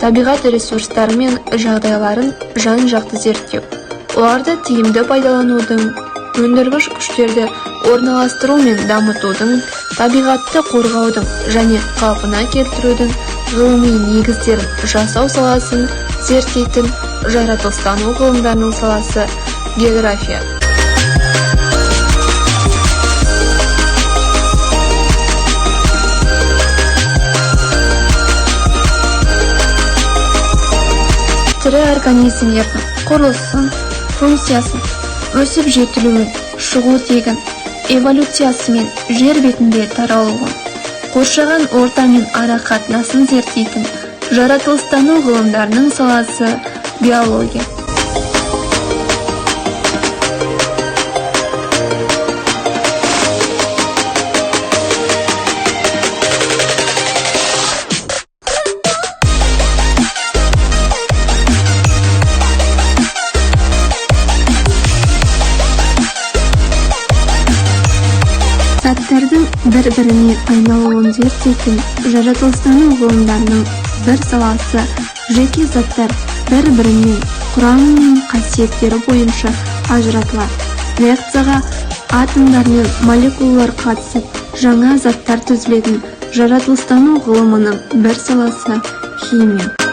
Табиғат ресурстары мен жағдайларын жан-жақты зерттеу, оларды тиімді пайдаланудың, өндіргіш күштерді орналастыру мен дамытудың, табиғатты қорғаудың және қалпына келтірудің ғылыми негіздерін жасау саласын зерттейтін жаратылыстану ғылымдарының саласы география. Тірі организмдердің құрылысын, функциясын, өсіп жетілуін, шығу тегін, эволюциясы мен жер бетінде таралуын, қоршаған ортамен ара қатынасын зерттейтін жаратылыстану ғылымдарының саласы биология. Заттардың бір-біріне айналуын зерттейтін жаратылыстану ғылымдарының бір саласы. Жеке заттар бір-бірінен құрамы мен қасиеттері бойынша ажыратылады. Реакцияға атомдар мен молекулалар қатысып, жаңа заттар түзілетін жаратылыстану ғылымының бір саласы химия.